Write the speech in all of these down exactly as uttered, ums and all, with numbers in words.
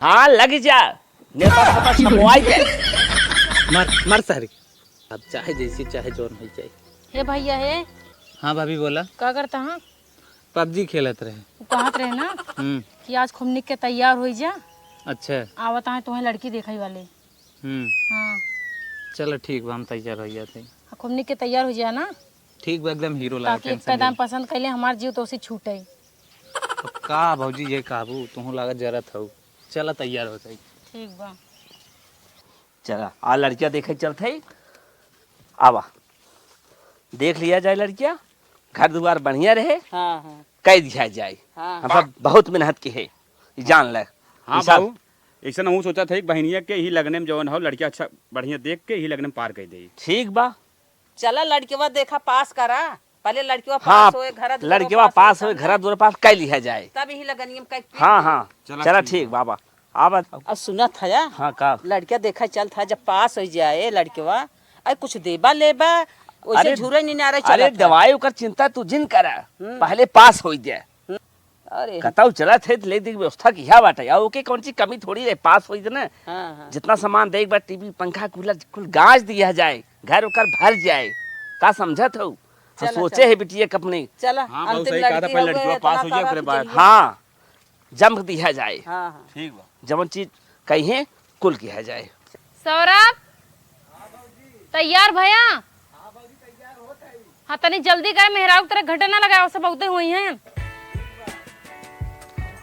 हाँ, लग जा। नेता खपा छपवाई दे। मर, मर सारी। अब चाहे जैसी, चाहे जौन हो जाए। हे भैया, हे। हाँ भाभी, बोला। का करता हाँ? पबजी खेलत रहे। उ कहत रहे ना हम्म। कि आज खूब निक के तैयार होइ जा। अच्छा। आवत हैं तुम्हें लड़की देखई वाले। हम्म। हाँ। चलो ठीक बा, हम तैयार हो जाते हैं। हाँ, खूब निक के तैयार होइ जा ना। ठीक बा, एकदम हीरो लागा, ताकि एक tension पैदा नहीं। पसंद कैले हमार जीव तो उसे छूटे। अब का भौजी ये काबू, तुहूँ लागत जरत हऊ। चला तैयार हो जाई। ठीक बा। चला, आ लड़किया देखे चलत हई। आवा, देख लिया जाए लड़किया, घर दुआर बढ़िया रहे, हाँ, हाँ। कह दिया जाए। हाँ, हम हाँ। सब बहुत मेहनत की है, ई जान ले। हाँ ई सब बाबू, ऐसे ना हूँ सोचा था एक बहनिया के ही लगने में जौन हो लड़किया अच्छा बढ़िया देख के ही लगने में पार कर दे। ठीक बा। चला लड़कवा देखा पास करा, पहले लड़कवा हाँ, पास होए, घरा दुआर लड़कवा पास होए, पास होए, तब घरा ना। दुआर पास कर लिया जाए। तब ही लगनिया में कह के हाँ, हाँ, चला चला ठीक ठीक बा। बाबा। आवा। अब सुनत है, हाँ, का? लड़का देखा चलत है, जब पास हो जाए लड़कवा, अरे कुछ देबा लेबा, वैसे अरे, झूरे नहीं ना रहे अरे चलत है। दवाई ओकर चिंता तू जिन करा, हम्म। पहले पास हो जाए। हम्म। अरे। कतौ चलत है, तो ले दी व्यवस्था किया बाटे, और ओके कौन सी कमी थोड़ी रहे, पास हो जाए ना। हाँ, हाँ। जितना सामान देख बा, टीवी, पंखा, कूलर, कुल गाज दिया जाए, घर ओकर भर जाए, का समझत हो? हम चला, सोचे चला। है बिटिया के अपने। चला, हाँ, बहुत अंतिम सही कहा था, लड़की पहले हो गए, लड़कवा पास इतना हो जाए, सारा ओकरे बाद। कुछ हाँ। जम दिया जाए। हाँ, हाँ। ठीक बा। जवन चीज कही है, कुल किया जाए। सौरभ, तैयार भया? हाँ, तनी जल्दी करे, मेहरारू के तरह घटे ना लगाओ, सब बहुते हुई हैं।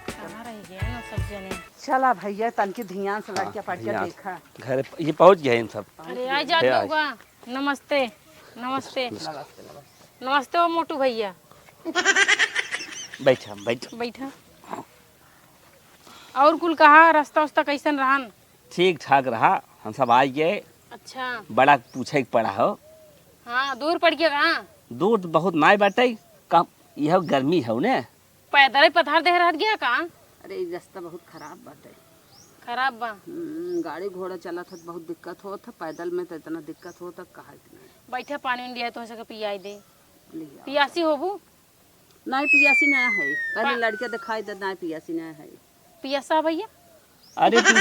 कहाँ रह गए ना सब जने? चला भैया, तनके ध्यान से हाँ, लड़किया पढ़िया ध्यान से। देखा। घर ये पहुँच गए इन सब। अरे, आ जा हे, आ लोगा। नमस्ते, नमस्ते। नमस्ते, नमस्ते। नमस्ते हो मोटू भैया। बैठा, बैठा। बैठा। और कुल कहा, रास्ता उस्ता कैसन रहन? ठीक ठाक रहा, हम सब आ गए। अच्छा। बड़ा पूछे के पड़ा हो। हाँ, दूर पड़ गया कहाँ? दूर तो बहुत नाय बाटे, कम, यह गर्मी है ने। पैदल ही पधार दे रहत गया का? अरे, ई रास्ता बहुत खराब बाटे। खराब बा? हम्म, गाड़ी घोड़ा चलत है, बहुत दिक्कत होत है, पैदल में तो इतना दिक्कत होत है, कहा इतना। बैठा, पानी उनी लिया, तो सके पियाई दे। लिया। पियासी होबू? नहीं, पियासी ना है, पहले पा- लड़के दिखाई दे, नहीं, पियासी ना है। पियासा भैया? अरे, तू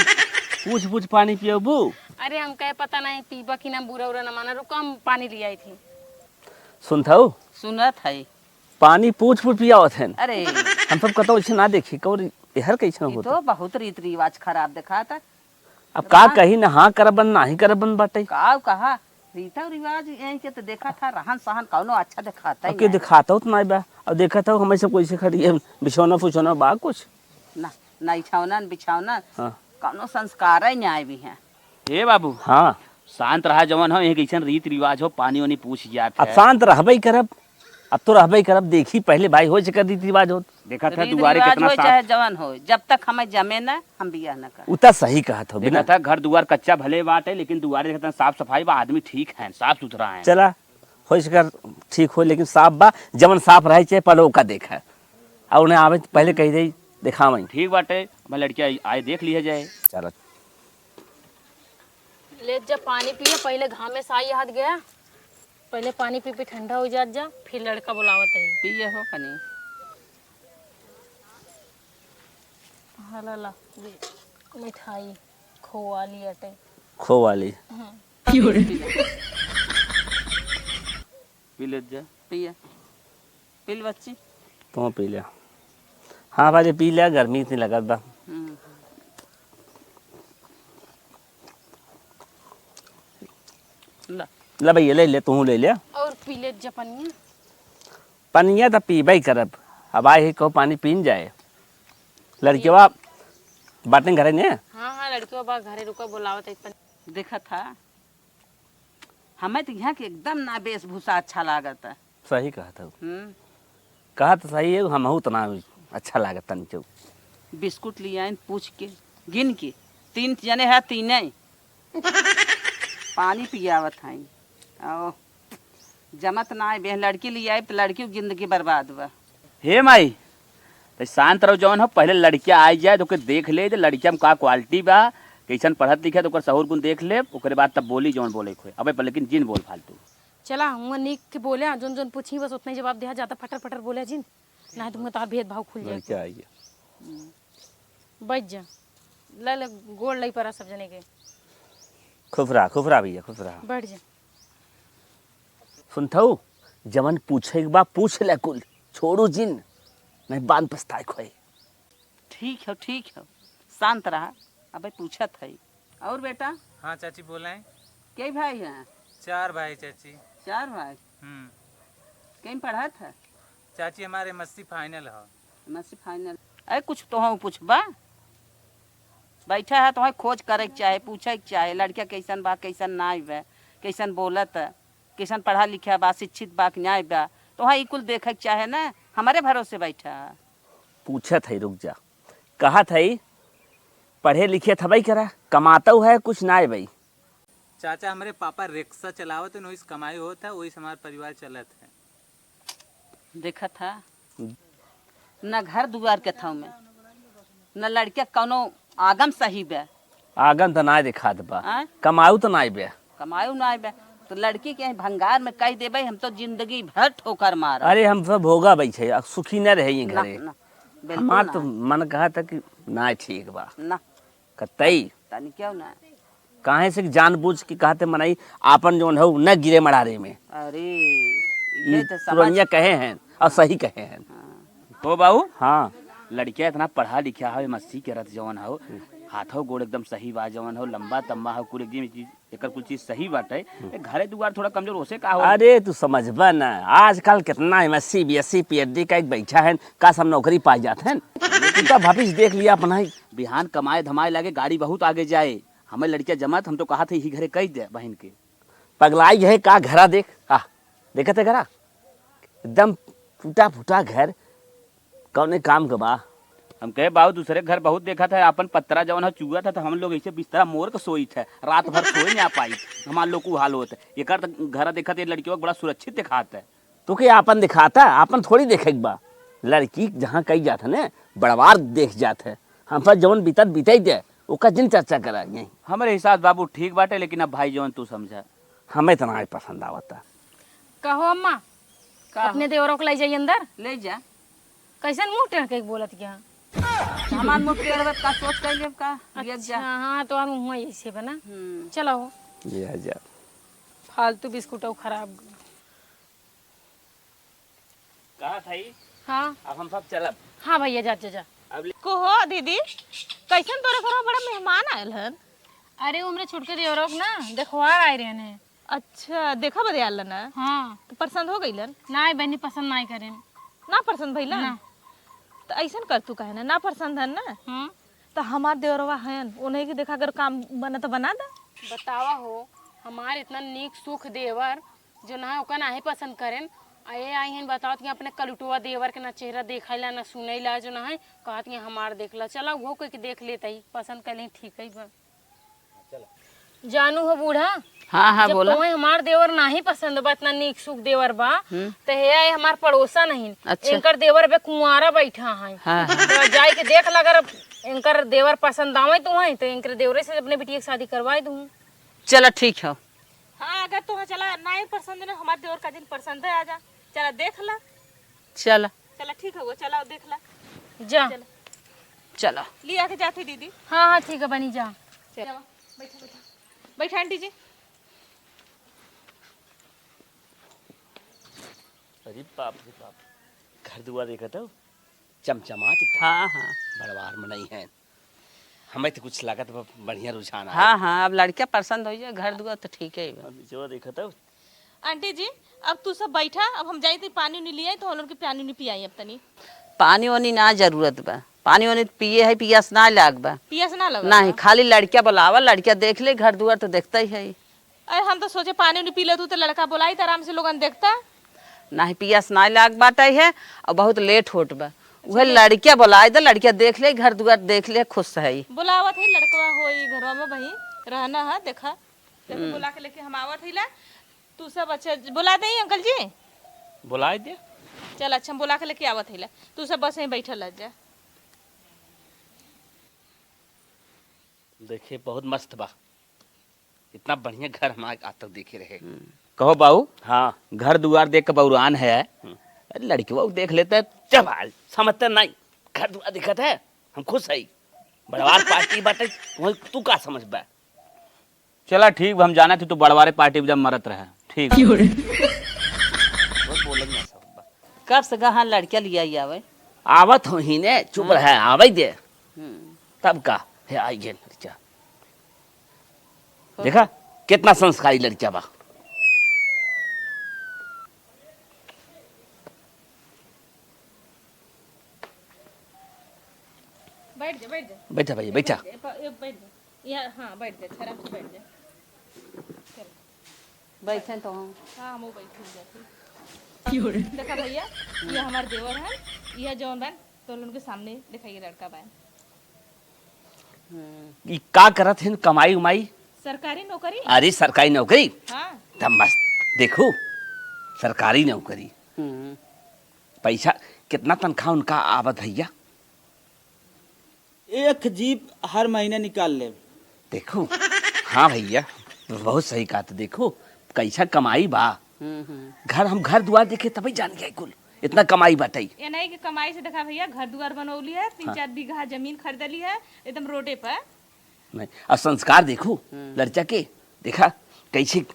पूछ पूछ पानी पियबू? अरे, हमका पता नहीं, पीबा कि ना, बुरा उरा ना माना, रुको, हम पानी ले आई थी। सुनत हऊ? सुनत है। पानी पूछ पूछ पियावत हैं। अरे। हम सब कतौ ऐसे ना देखी, कौन एहर कैसे ई होता? तो बहुत रीत रिवाज खराब दिखाता। अब का कही ना, हाँ करबन, नाही करबन बाटे। का कहा, रीता रिवाज यहीं के तो देखा था, रहन सहन कौनो अच्छा दिखाता ही अब के नहीं। दिखाता हो तो नहीं बा। अब देखा था, हमें सब कैसे खड़ी है, बिछौना फुछौना बा कुछ? ना, ना, बिछौना न बिछौना, हाँ। कौनो संस्कार ही नहीं आए भी हैं। ए बाबू, हाँ। शांत रहा, जवन हो, यहीं कैसन रीत रिवाज हो, पानी वानी पूछ जात अब है। शांत रहबे ही करब, अब तो रहबे ही करब, देखी पहले भाई हो जेकर रीत रिवाज होत। देखा था रीत दुआरे रिवाज कितना होय साफ। चाहे जवन होय, जब तक हमें जमे ना, हम बियाह ना करब। उ त सही कहत हो, देखा बिना था घर दुआर कच्चा भले बाटे, लेकिन दुआरे देखा था साफ सफाई बा, आदमी ठीक है, साफ सुथरा है। चला, हो सकर ठीक हो, लेकिन साफ बा, जवन साफ रहे चाहे पहले ओका देखा। और उन्हें आवे पहले कही दे, दिखावे। ठीक बाटे, अब लड़किया आए देख लिया जाए। चला। ले जा पानी पिए, पहले घामे से आई हाथ गया, पहले पानी पी पी ठंडा हो जात जा, फिर लड़का बुलावत है। पिए हो पानी। हाँ, ला, ला, ये मिठाई, खोआ ली अटे। खोआ ली। हम्म। पी ले जा। पिए। पी ले बच्ची। तुम पी ले। हाँ भाई, पी ले, गर्मी इतनी लगत बा। हम्म। ला। ला भैया, ले ले, तू ले ले। और पी ले जा पनिया। पनिया तो पीबे ही करब। अब आए ही कहो पानी पीन जाए। लड़किया बाटे घरे ने? हाँ, हाँ, लड़किया बा घरे, रुको, बुलावत है पन- देखा था, हमें तो यहाँ के एकदम ना वेशभूषा अच्छा लागत है। सही कहत हो। हम्म। कहत सही है, हमहू तो ना अच्छा लागत तनिको। बिस्कुट ले आइन पूछ के, गिन के, तीन जने है, तीने पानी पियावत हईं। आओ, जमत ना आए, बे लड़की ले आए, तो लड़की की जिंदगी बर्बाद बा। हे माई, तो शांत रहो, जौन हो, पहले लड़किया आ जाए, तो ओके देख ले, तो लड़किया में का quality बा, कैसन पढ़त लिखत, ओकर सहूर गुण देख ले, ओकरे बाद तब बोली, जौन बोले के होए। अबे, पर लेकिन जिन बोल फालतू। चला, हुआ नीक के बोले, जोन जोन पूछी, बस उतना ही जवाब दिया, ज्यादा फटर फटर बोले जिन, ना तो मुँह तार भेदभाव खुल जाए। लड़किया आई है। बैठ जा। ले, ले, गोड़ लई परा सब जने के। खुश रहा, खुश रहा भैया, खुश रहा। बैठ जा। सुनथऊ, जवन पूछे के बा, पूछ ले कुल, छोड़ू जिन, नहीं बाद पछताए खोए। ठीक है, ठीक है, शांत रहा, अबे पूछत है। और बेटा? हाँ चाची, बोलें। कई भाई हैं? चार भाई चाची। चार भाई? हम्म। कहीं पढ़त है? चाची, हमारे एमएससी फाइनल है। एमएससी फाइनल। अरे, कुछ तो हम पूछबा, बैठा है तो खोज करे के चाहे, पूछे के चाहे, लड़का कैसन बा, कैसन नाई बा, कैसन बोलत है, कैसन पढ़ा लिखा बा, शिक्षित बा कि नाई बा, तो ई कुल देखे के चाहे ना, हमारे भरोसे बैठा है। पूछत है, रुक जा, कहत है, पढ़े लिखे थबई करा, कमातऊ है कुछ नाई बई। चाचा, हमरे पापा रिक्शा चलावत हैं, वही से कमाई होत है, वही से हमार परिवार चलत है। देखत है, न घर दुआर के थाव में, न लड़का कौनो आगम सही बे। आगम तो ना दिखात बा, आय? कमाऊ तो ना बे। कमाऊ ना बे, तो लड़की के भंगार में कह देबे, हम तो जिंदगी भर ठोकर मारब। अरे, हम सब भोगा बैठे, अब सुखी न रहे ये ना, घरे। ना, बिल्कुल हमार ना। तो मन कहा था कि ना ठीक बा। ना। कतई। तनी क्यों ना? काहे से कि जानबूझ के कहते मनई आपन जौन हो न गिरे मड़ारे में। अरे, ई ये तो समझ पुरनिया कहे हैं और सही कहे हैं। हाँ। हो बाबू? हाँ। लड़किया इतना पढ़ा लिखा है, एमएससी करत जौन हो, हाथों गोड़ एकदम सही बा जौन हो, लंबा तम्बा हो, कुल एकदम चीज, एकर कुल चीज सही बाटे। ए, घरे दुआर थोड़ा कमजोर होसे का हो? अरे तू समझबा ना, आजकल कितना एमएससी, बीएससी, पीएचडी का एक बैठा है, का सब नौकरी पा जात हैं? तू तो भविष्य देख लिया अपना ही। बिहान कमाए धमाए लागे, गाड़ी बहुत आगे जाए। हमें लड़किया जमात, हम तो कहा थे ही घरे कह दे बहन के। पगलाई है का? घरा देख, आ, देखत है घरा? एकदम टूटा फूटा घर, कौने काम के बा? हम कहे, "बाबू, दूसरे घर बहुत देखा था, आपन पतरा जौन है चुआ था, तो हम लोग ऐसे बिस्तरा मोड़ के सोई थे, रात भर सोए ना पाई।" हमार लोग को हाल होत है। एकर तो घर देखत, ये लड़कियों को बड़ा सुरक्षित दिखात है। तो के आपन दिखाता, आपन थोड़ी देखे के बा। लड़की जहाँ कही जात है ना, बड़वार देख जात है। हम पर जौन बीतत बीते दे, ओका जिन चर्चा करा यहीं। हमरे हिसाब से बाबू ठीक बाटे, लेकिन अब भाई जौन तू समझा। हमें तो ना पसंद आवता। कहो अम्मा, का हो? अपने देवरों को ले जाइए अंदर। ले जा। कैसन मुंह टेढ़ के बोलत क्या? हमार मुंह टेढ़ बा, का सोच कैले का? ले अच्छा, जा। हाँ, तो मुंह ऐसे बना। हम्म। चलो। ले जा। फालतू बिस्कुट और खराब। कहा था ई? हाँ। अब हम सब चलब। हाँ भैया, जा, जा, जा। अब ले- को हो दीदी, कैसन तोरे घर में बड़ा मेहमान आयल हन? अरे, वो हमरे छोटके देवरों के ना देखवार आए रहन हैं। अच्छा, देखा बदे आलन ना? हाँ। तो पसंद हो गइलन? नाई बहनी, पसंद नाई करेन। ना पसंद भइलन? ना। तो ऐसन कर तू कहे ना, ना पसंद हन ना? हाँ। तो हमार देवरवा हन, उन्हीं के देखा अगर काम बना तो बना दा। बतावा हो, हमार इतना नीक सुख देवर, जो ना ओका नाहीं पसंद करेन, आ ये आई हन बतावत कि अपने कलुटवा देवर के ना चेहरा देखैला, ना सुनैला, जो ना है, कहत कि हमार देखला। चला, वो कोई के देख लेत ही, पसंद कर लें, ठीक है बा। जानू हो बूढ़ा, हाँ, हाँ, जब बोला। तोहे हमार देवर नाही पसंद बा, इतना नीक सुख देवर बा, हम्म। त हे आए हमार पड़ोसा नहीं। अच्छा। इनकर देवर बे कुंवारा बैठा है। हाँ, हाँ। तो जाए के देख ला, अगर इनकर देवर पसंद आवे तो है, तो इनकर देवरे से अपने बिटिया की शादी करवाए दूँ। चला, ठीक है। हाँ, अगर तोहे चला नाही पसंद ना, हमार देवर का दिन पसंद है, आजा। चला, देख ला। चला। चला, ठीक है, वो चला, देख ला। जा। चला। चला। लिया के जाती दीदी। हाँ, हाँ, ठीक है, बनी जा। चला, बैठा, बैठा। बैठा आंटी जी। अरे बाप रे बाप, घर दुआर देखत हो, चमचमात एकदम। हाँ, हाँ। बड़वार मनई है। हमें तो कुछ लागत बा, बढ़िया रुझान आए। हाँ, हाँ, अब लड़का पसंद हो जाए, घर दुआर तो ठीक है बा। अब जो देखत हो। आंटी जी, अब तू सब बैठा, अब हम जाई थी पानी उनी लियाई, तो उन लोग के पानी उनी पियाई अब तनी। पानी वानी ना जरूरत बा, पानी वानी पिए है, पियास ना लाग बा। पियास ना लगा नहीं, बा? खाली लड़का बुलावा, लड़का देख ले, घर दुआर तो देखता ही है। अरे, हम तो सोचे पानी उनी पी लेतू तो लड़का बुलाई तो आराम से लोगन देखता। नाही, पियास नाही लाग बाटे है और बहुत लेट होत बा। उहे अच्छा, ले- लड़किया बुलाए दे, लड़किया देख ले, घर दुआर देख ले, खुश है। बुलावत है लड़कवा होई घरवा में बही, रहना है, देखा। देखो, हम्म। बुला के लेके हम आवत है ला। तू सब अच्छा बुला दे अंकल जी। बुलाए दे। चल अच्छा, हम बुला के लेके आवत है ला। तू सब बस यहीं बैठल रह जा। देखिए, बहुत मस्त बा। इतना बढ़िया घर हम आज, आज तक देखे रहे। हम्म। कहो बाऊ, हाँ। घर दुआर देख के बौरान है। हम्म। अरे लड़कियों को देख लेते हैं, जब आज समझते नहीं, घर दुआर दिखत है, हम खुश है। बड़वार पार्टी बाटे, वही तू का समझबा? चला ठीक बा, हम जाना थी तू बड़वारे पार्टी में जब मरत रहे। ठीक बा। बहुत बोलेंगे सब। कब से गहा लड़किया लिया ही आवे? आवत हो ही ने, चुप हाँ। रहे, आवे दे। हम्म। तब का है, आई गए लड़किया। हो। देखा, कितना संस्कारी लड़किया बा। बैठ जा, बैठ जा। बैठा भैया, बैठा। बैठ जा, ए, प-, ए, बैठ जा। यहाँ, हाँ, बैठ जा, आराम से बैठ जा। चल। बैठे तो हम। हाँ, हम बैठ जाते। देखा भैया, ये हमार देवर है, ये जौन बन, तो उनके सामने दिखाइए लड़का बन। हम्म। ई का करत हैं, कमाई उमाई? सरकारी नौकरी। अरे, सरकारी नौकरी? हाँ। तब मस्त, देखो, सरकारी नौकरी। हम्म। पैसा, कितना तनख्वाह उनका आवत भैया? एक जीप हर महीने निकाल लेब। देखो, हाँ भैया, बहुत सही कहा। तो देखो, कैसा कमाई बा। हम्म, हम्म। घर, हम घर दुआर देखे तभी जान गए कुल, इतना कमाई बाटे। ये नहीं कि कमाई से देखा भैया, घर दुआर बनौली है, तीन हाँ। चार बीघा जमीन खरीदली है, एकदम रोडे पर। नहीं, और संस्कार देखो हम्म। लड़का के, देखा कैसे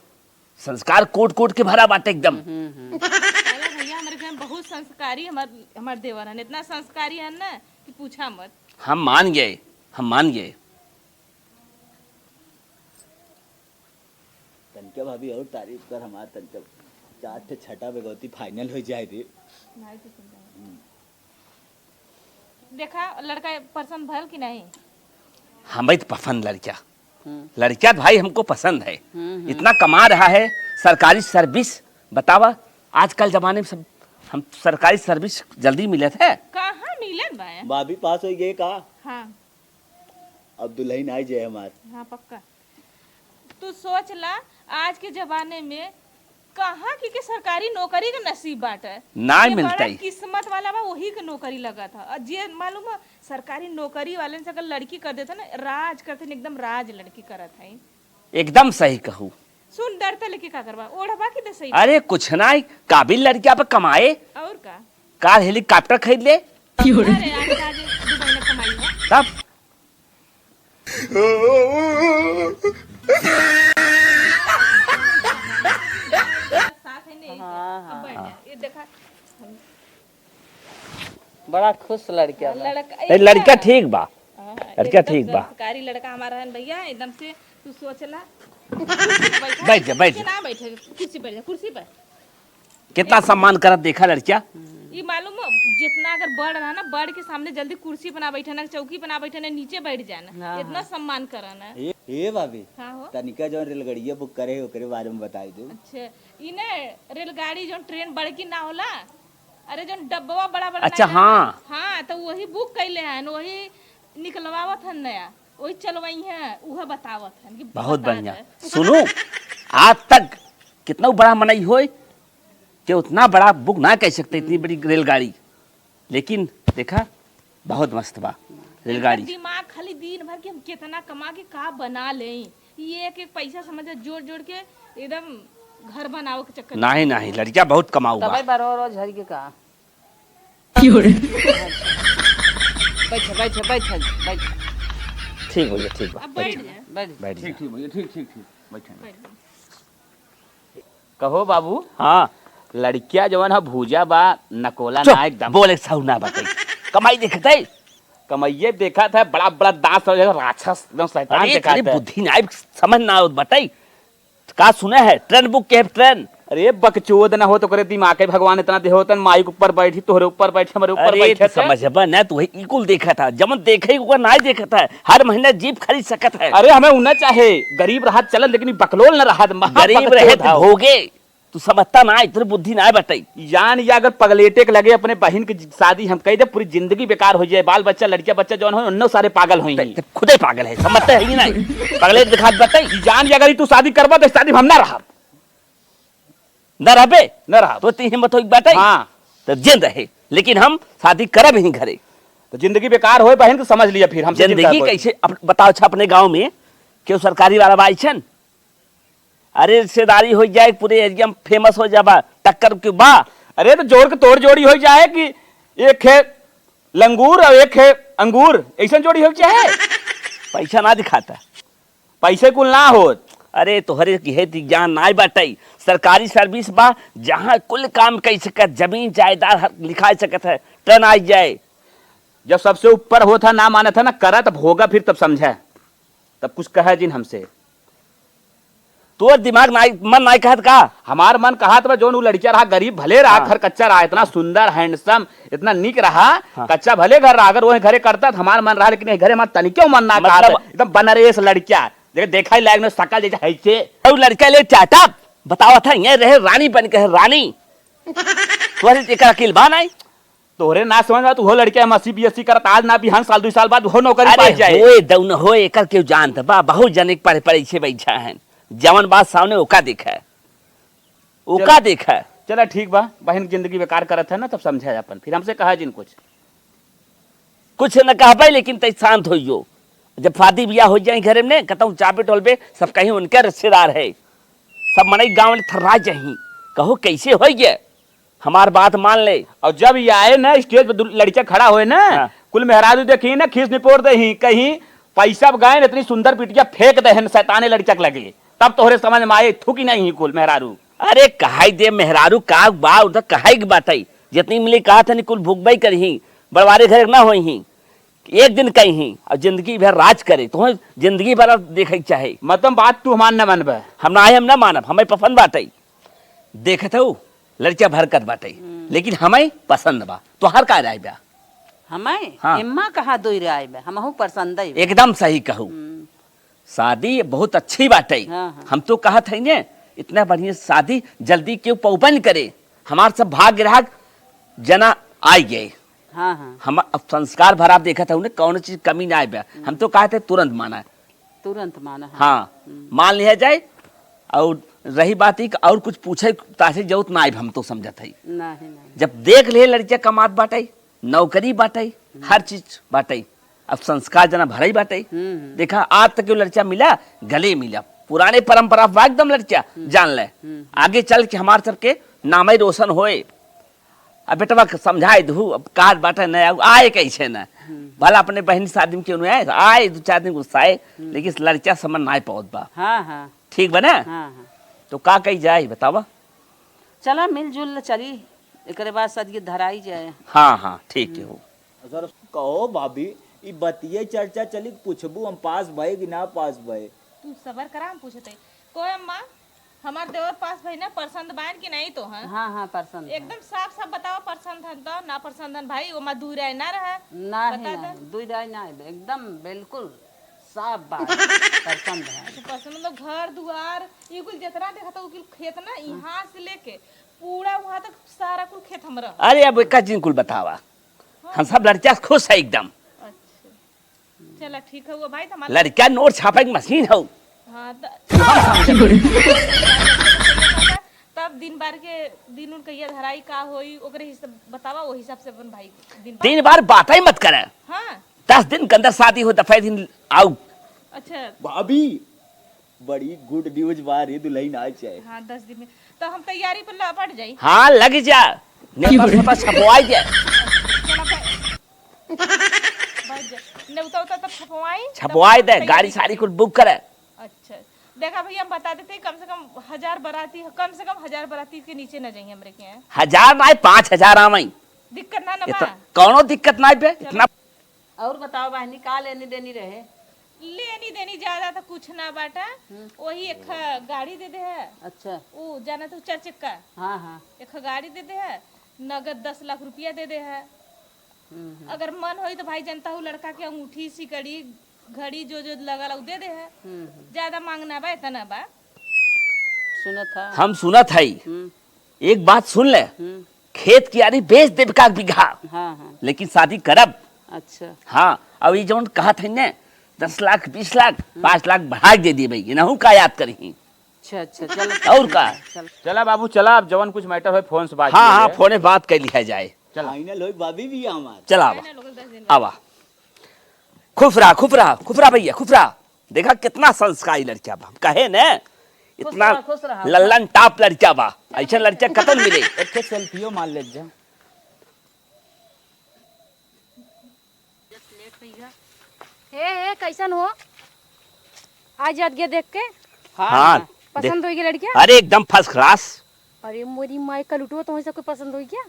संस्कार कोट कोट के भरा बाटे एकदम। हम्म, हम्म। अरे भैया, हमारे घर में बहुत संस्कारी हमार, हमार देवर हन, इतना संस्कारी हन ना कि पूछा मत। हम मान गए, हम मान गए। तनिका भाभी और तारीफ कर हमार, तनिका चार ठे छठा बेगौती final हो जाए रे। नहीं तो सुन रहा है। हम्म। देखा, लड़का पसंद भल कि नहीं? हमें तो पसंद लड़का। हम्म। लड़का तो भाई हमको पसंद है। हम्म, हम्म। इतना कमा रहा है, सरकारी service, बतावा, आजकल जमाने में सब हम सरकारी service जल्दी मिलत है। कहाँ मिलत बा? भाभी पास हो गए का? हाँ। अब दुल्हन आई जाए हमार। हाँ, पक्का। तू सोच ला, आज के जमाने में कहाँ की के सरकारी नौकरी के नसीब बाटे। ना जे मिलता बड़ा ही। किस्मत वाला बा, वही के नौकरी लगत है। और जे मालूम है, सरकारी नौकरी वाले से अगर लड़की कर देते ना, राज करते ना, एकदम राज लड़की करत है। एकदम सही कहू। सुन, डरते लेके का करबा? ओढ़बा की दसई? अरे कुछ ना, काबिल लड़किया पे कमाए। और का? कार helicopter खरीद ले। अरे, आज, आज दुबई में कमाई है। तब साथ है नहीं, हाँ, अब हाँ। बैठ जा। ये देखा, बड़ा खुश लड़का बा। लड़का, ए, लड़का ठीक बा। हाँ, लड़का एकदम ठीक बा। संस्कारी लड़का हमारा है भैया, एकदम से तू सोच ला। बैठ जा, बैठ जा। ना बैठे, कुर्सी बैठ जा, कुर्सी पर। कितना सम्मान करत देखा लड़किया। ई मालूम हो, जितना अगर बड़ रहा ना, बड़ के सामने जल्दी कुर्सी पे ना बैठे ना, चौकी पे ना बैठे ना, नीचे बैठ जाना, हाँ, इतना हाँ। सम्मान करना। ए, ए भाभी, हाँ हो। तनिका जौन रेलगाड़िया book करे है, ओकरे बारे में बताई दो। अच्छा, ई ने रेलगाड़ी जौन train बड़की ना होला, अरे जौन डब्बवा बड़ा बड़ा अच्छा, ना हाँ। हाँ, तो वही book कैले हैं, वही निकलवावत हन नया, वही चलवाई हैं, उहे बतावत हन कि बहुत बता बढ़िया। दे। सुनू, आज तक कितना बड़ा मनई होए, कि उतना बड़ा book ना कह सकते, इतनी बड़ी रेलगाड़ी। लेकिन देखा, बहुत मस्त बा रेलगाड़ी। दिमाग खाली दिन भर कि हम कितना कमा के का बना लें, ये एक एक पैसा समझ जोड़ जोड़ के एकदम घर बनावे के चक्कर में। नहीं, नहीं, लड़किया बहुत कमाऊ बा। तबे बारह रोज हर के का। बैठ, बैठ, बैठ, बैठ। ठीक भैया, ठीक बा। अब बैठ जा। बैठ। बैठ जा। ठीक, ठीक भैया, ठीक, ठीक, ठीक। बैठ जा। बैठ जा। कहो बाबू। हाँ। लड़किया जवन है भूजा बा, नकोला चुप, ना एकदम। बोले साहू ना बताई। कमाई देखत है? कमाइये देखत है, बड़ा बड़ा दांत सब जगह राक्षस, एकदम शैतान अरे, देखत तेरे है। बुद्धि ना आए, समझ ना आवत बताई। का सुने है? Train book के है, train। अरे बकचोद ना हो तो करे दिमाग है, भगवान इतना दे होतन, माई के ऊपर बैठी, तोहरे ऊपर बैठी, हमरे ऊपर अरे, बैठे तू थे। समझबा ना, तू वही ई कुल देखत है, जमन देखे ओकर ना देखत है, हर महीना जीप खरीद सकत है। अरे हमें उ ना चाहे, गरीब रहत चलन, लेकिन ई बकलोल ना रहत, महा गरीब बकचोद रहे तो हौ। भोगे। तू समझता ना, इतनी बुद्धि ना बटाई। जान या अगर पगलेटे के लगे अपने बहिन के शादी हम कह दे, पूरी जिंदगी बेकार हो जाए, बाल बच्चा, लड़किया बच्चा जौन हो, उन्नो सारे पागल होई। ते, ते खुदे पागल है, समझते है कि नहीं? पगलेट दिखात बटाई। जान या अगर तू शादी करबा तो शादी में हम ना रहब। ना रहबे? ना रहब। तो ती हिम्मत होई बटाई? हाँ। तो जिन रहे, लेकिन हम शादी करब ही घरे। तो जिंदगी बेकार होए बहन, तो समझ लिया फिर, हमसे जिंदगी जिंदा कोई। कैसे अप-, बताओ अच्छा, अपने गांव में केहू सरकारी वाला बा अइसन? अरे रिश्तेदारी हो जाए, पूरे area में famous हो जाबा, टक्कर के बा। अरे तो जोड़ के तोड़ जोड़ी हो जाए कि एक है लंगूर और एक है अंगूर, ऐसन जोड़ी हो चाहे। पैसा ना दिखाता। पैसे कुल ना होत। अरे, तोहरे किहे ती ज्ञान नाय बाटई। सरकारी service बा, जहाँ कुल काम कइ सकत, जमीन जायदाद हर लिखा सकत है, टन आई जाए। जब सबसे ऊपर होत है, ना मानत है, ना करत, भोगा फिर तब समझे, तब कुछ कहे जिन हमसे। तोर दिमाग नाई, मन नाई कहत का? हमार मन कहत बा, जौन उ लड़किया रहा, गरीब भले रहा, हाँ। घर कच्चा रहा, इतना हाँ। सुंदर, handsome, इतना नीक रहा, हाँ। कच्चा भले घर रहा, अगर वही घरे करता, तो हमार मन रहा, लेकिन ये घरे हमार तनिको मन ना मतलब कहत, एकदम बनरेस लड़किया, देखे, देखा ही लायक नहीं, शकल जैसे है से। और लड़का ले चाहता, बतावा था, ये रहे रानी बन के, रानी। तोहरे एकर अकिल बा नाई? तोहरे ना समझ में, तू हो लड़का M S C B S C करत, आज ना बिहान साल, दुई साल बाद हो नौकरी अरे पाई जाए। होए दौन होए, एकर केहू जानत बा? बहुत जने के पढ़े पढ़े से बैठा है, जवन बात सामने ओका देखा है, ओका चला, देखा है। चला ठीक बा, बहन जिंदगी बेकार करत है ना, तब समझा अपन, फिर हमसे कहा जिन कुछ। कुछ न कहबे, लेकिन तै शांत होइयो। जब शादी बियाह हो जाए घरे में, कतहूँ चापे टोलबे, सब कहीं उनके रिश्तेदार है, सब मनई गाँव में थर्रा जाही, कहो कैसे हो गए। हमार बात मान ले। और जब ये आए ना stage पे दु-, लड़का खड़ा होए ना, हाँ। कुल मेहरारू देखी ना, खीस निपोर देही, कहीं पैसा गए ना, इतनी सुंदर बिटिया फेंक देहन शैताने लड़का के लगे, तब तोहरे समझ में आए, थूकी नहीं कुल मेहरारू। अरे कहाई दे मेहरारू का बा, उधर कहाई के बात है, जितनी मिली कहा था कुल भुगबई करही, बड़वारे घर ना होई ही, एक दिन कहीं और जिंदगी भर राज करे, तो जिंदगी भर देखे के चाहे। मतलब बात तू हमार न मानबे। हम ना आए, हम ना मानब, हमें पसंद बाटे। देखत हऊ, लड़किया भरकत बाटे, हम्म। लेकिन हमें पसंद बा। तोहार का राय बा? हमें? हाँ। एम्मा कहाँ दोई राय बा, हमहू पसंद है। एकदम सही कहू। हम्म। शादी बहुत अच्छी बात है। हाँ, हाँ। हम तो कहत है ने, इतना बढ़िया शादी जल्दी क्यों पौपन करे। हमार सब भाग ग्राहक जना आइ गए। हाँ, हाँ। हम अब संस्कार भरा देखत हऊ ने, कौन चीज कमी ना आए बा। हम्म। हम तो कहत है तुरंत माना। तुरंत माना, हाँ। हाँ, हम्म। मान लिया जाए। और रही बात ई कि और कुछ पूछे तासे जरूरत ना आइब, हम तो समझत हई। नहीं, नहीं। जब देख ले लड़किया कमात बाटे, नौकरी बाटे, हम्म। हर चीज बाटे, अब संस्कार जना भरई बाटे। हम्म, हम्म। देखा, आज तक जो लड़किया मिला, गले मिला, पुराने परंपरा बा एकदम लड़किया, हम्म। जान ले। हम्म। आगे चल के हमार सबके नामे रोशन होए। अब बेटवा के समझाए दहू, अब काज बाटे न, अब आए कैसे न। हम्म। भला अपने बहन शादी में क्यों नहीं आए, आए दो चार दिन गुस्साए, हम्म। लेकिन इस लड़किया समझ ना पावत बा। हाँ, हाँ। ठीक बा ना? हाँ, हाँ। तो का कही जाए बतावा? चला मिलजुल चली, एकरे बाद शायद ये धराई जाए। हाँ, हाँ, ठीक है हम्म। हो। सर, कहो भाभी, ई बतिये चर्चा चली कि पूछबू हम पास भए कि ना पास भए? तू सबर करा, हम पूछत हई। कोई अम्मा, हमार देवर पास भई ना, पसंद बायन कि नहीं तो हैं? हाँ, हाँ, पसंद है। एकदम साफ साफ बतावा, पसंद है तो ना पसंद है भाई, ओमा दुई राय ना रहा। ना ही, बता ना दे। ही, दुई राय ना है, एकदम बिल्कुल साफ बात, पसंद है। अच्छा, पसंद मतलब घर दुआर, ये कुल जितना देखता, वो कुल खेत ना, हाँ। यहाँ से लेके पूरा वहाँ तक सारा कुल खेत हमरा। अरे, अब एका जिन कुल बतावा, हाँ। हम सब लड़किया से खुश है एकदम। अच्छा। चला, ठीक है, वो भाई, तो हमार लड़का नोट छापे के मशीन हौ। हाँ, त-, तब दिन बार के दिन उन कहिया धराई का होई, ओकरे हिसाब बतावा, वो हिसाब से अपन भाई दिन बार दिन बार बात ही मत करे। हाँ। दस दिन के अंदर शादी हो, दफे दिन आऊ। अच्छा। भाभी, बड़ी good news बा रे, दुल्हन आ जाए। हाँ, दस दिन में। तो हम तैयारी पर लपट जाई। हाँ, लग जा। नेता फोटा छपवाई दे। चला भाई। बस जा। नेवता उता तब छपवाई, तब छपवाई दे, तैयारी गाड़ी साड़ी करी। कुल book करे। अच्छा। देखा भैया, हम बता देते हैं, कम से कम हजार बाराती, कम से कम हजार बाराती के नीचे न जाइए हमरे के यहाँ। हजार ना, पाँच हजार आवई। दिक्कत ना, ना इतना बा। कौनो दिक्कत ना बे, चलो। इतना। और बताओ बहनी, का लेनी देनी रहे? लेनी देनी ज्यादा तो कुछ ना बाटा। हम्म। वही एक गाड़ी दे दे है। अच्छा। ऊ जाना तू चार चक्का। हाँ, हाँ। एक गाड़ी दे दे है, नगद दस लाख रुपया दे दे है। हम्म, हम्म। अगर मन होई तो भाई जनता हूँ लड़का के अंगूठी, सिकड़ी, घड़ी जो जो लगल उ दे दे है। हम्म, हम्म। ज्यादा मांग ना बा, इतना बा। सुनत हा। हम सुनत हई। हम्म। एक बात सुन ले, हम्म। खेत कियारी बेच देब का बीघा, हाँ, हाँ। लेकिन शादी करब। अच्छा। हाँ, अब ई जौन कहत है ने, दस लाख, बीस लाख, हम्म। पाँच लाख बढ़ा के दे देबे, इनहू का याद करही। अच्छा, अच्छा, चलो। और का? चलो। चला बाबू, चला, अब जवन कुछ matter होए, phone से बात हाँ, कर हाँ, ले। Phone से बात कर लिया जाए। चला। Final होई, भाभी भी हमार। चला, आवा। Final हो गल, दस दिन बाद। आवा। खुश रहा, खुश रहा, खुश रहा भैया, खुश रहा। देखा कितना संस्कारी लड़का बा। हम कहे ने, खुश इतना रहा, खुश रहा। लल्लन top लड़का बा। ऐसा लड़का कतन मिले? एक ठे selfie-ओ मार ले जा। हे, हे, कैसन हो? आ जात गया देख के। हाँ, हाँ, हाँ। पसंद देख- होई गया लड़किया? अरे, एकदम first class। अरे, मोरी माई, कलुटवा तो वहीं से कोई पसंद होई क्या?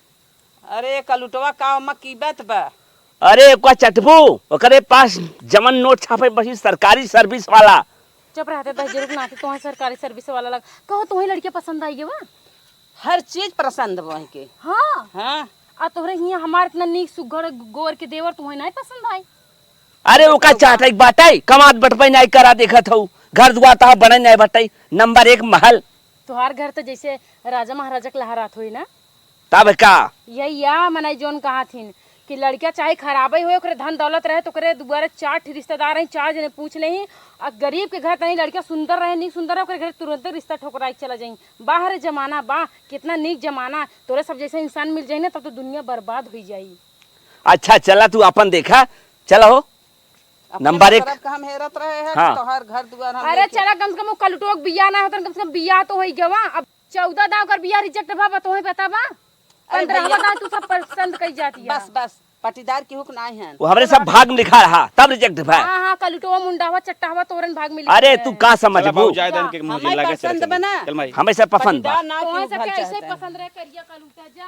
अरे, कलुटवा का ओमा कीबत बा? अरे, ओका चटबू, ओकरे पास जवन नोट छापे बसी सरकारी service वाला। चुप रहते दस जरूर ना आते, तुम्हारे सरकारी service वाला लग। कहो, तुम्हें लड़किया पसंद आई गया बा? हर चीज पसंद बा वहीं के। हाँ। हाँ। आ तोहरे हियां हमार इतना नीक सुघड़ गोर के देवर तुम्हें नहीं पसंद आई? अरे ओका चाटई बाटई, कमात बटपई नाई करा देखत हऊ, घर दुआर तहा बनई नाई बटई, नंबर एक महल। तोहार घर तो जैसे राजा महाराजा के लहरात होई ना। तब का? यही या मनई जोन कहा थिन कि लड़किया चाहे खराबई होए, ओकरे धन दौलत रहे तो ओकरे दुआरे चार ठी रिश्तेदार हैं, चार जने पूछ लेही। आ गरीब के घर तनी लड़किया सुंदर रहे, नीक सुंदर रहे, ओकरे घर तुरंते रिश्ता ठुकराई के चला जाई। बाहर जमाना बा, कितना नीक जमाना, तोरे सब जैसे इंसान मिल जाई ना तब तो दुनिया बर्बाद हुई जाई। अच्छा चला तू अपन देखा, चला हो। अपने नंबर एक। मतलब का हम हेरत रहे हैं हाँ। कि तोहार घर दुआर हम अरे लेके चला, कम से कम वो कलुटोक बियाह ना होता, कम से कम बियाह तो होई गवा। अब चौदह दाव कर बियाह reject भा, तोहे पता बा? अरे पंद्रह भैया। दाव तू सब पसंद कई जाती है। बस, बस, पटीदार की हुक नाई है। वो हमरे सब भाग में लिखा रहा, तब reject भा। हाँ, हाँ, कलुटोवा, मुंडावा, चट्टावा, तोरन भाग में लिखा अरे है। तू का समझ चला बाबू, बू? जाए दन के मुझे हमें लगा पसंद चल बना। चल माई। हमें सब पसंद बा। पटीदार ना तोहे की सब भल कैसे चाहता है। पसंद रहे करिया कलूटा, जा।